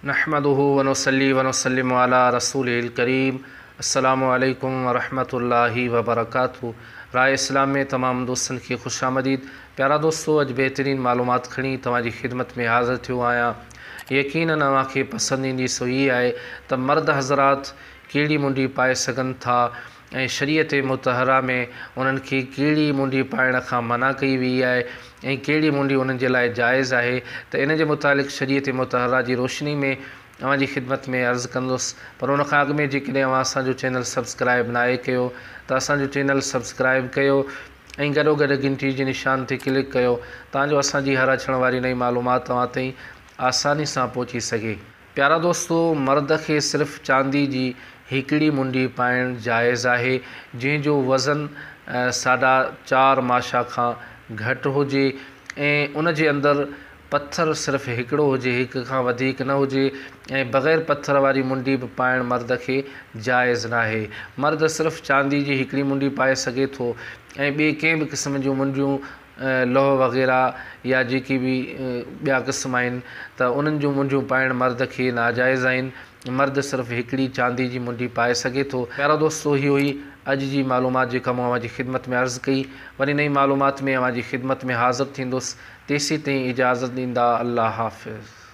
نحمده ونصلي ونسلم علي رسوله الڪريم السلام عليڪم ورحمة الله وبرڪاته راء اسلام ۾ تمام دوستن کي خوش آمديد پيارا دوستو اڄ بهترين معلومات کڻي توهان جي خدمت ۾ حاضر ٿيو آهيان يقينن اوهان کي پسند ايندي سو هي آهي ته مرد حضرات ڪهڙي منڊي پائي سگهن ٿا ۽ شريعت مطهره ۾ انهن کي ڪهڙي منڊي پائڻ کان منع ڪئي ويئي آهي ۽ ڪهڙي منڊي انهن جي لاء جائز آهي ته ان جي متعلق شريعت مطهره جي روشني ۾ اوهان جي خدمت ۾ عرض ڪندس پر ان کان اڳ ۾ جيڪڏهن اوهان اسان جو چينل سبسڪرائب ناهي ڪيو ته اسان جو چينل سبسڪرائب ڪيو ۽ گڏوگڏ گهنٽي جي نشان تي ڪلڪ ڪيو تان جو اسان جي هر اچڻ واري نئين معلومات توهان تائين آساني سان پهچي سگهي. پيارا دوستو! مرد کي صرف چاندي جي هڪڙي منڊي پائڻ جائز آهي، جنهن جو وزن ساڍا چار ماشا کان گهٽ هجي ۽ ان جي اندر پٿر صرف هڪڙو هجي، هڪ کان وڌيڪ نه هجي ۽ بغير پٿر واري منڊي به پائڻ مرد کي جائز ناهي. مرد صرف چاندي جي هڪڙي منڊي پائي سگهي ٿو ۽ ٻي ڪنهن به قسم جون منڊيون لوهه وغيره يا جيڪي به ٻيا قسم آهن ته انهن جون منڊيون پائڻ مرد کي ناجائز آهن. مرد صرف هڪڙي چاندي جي منڊي پائي سگهي ٿو. پيارا دوستو هي هئي اڄ جي معلومات جيڪا مون اوهان جي خدمت ۾ عرض ڪئي. وري نئين معلومات ۾ اوهان جي خدمت ۾ حاضر ٿيندس. تيسين تائين اجازت ڏيندا. الله حافظ.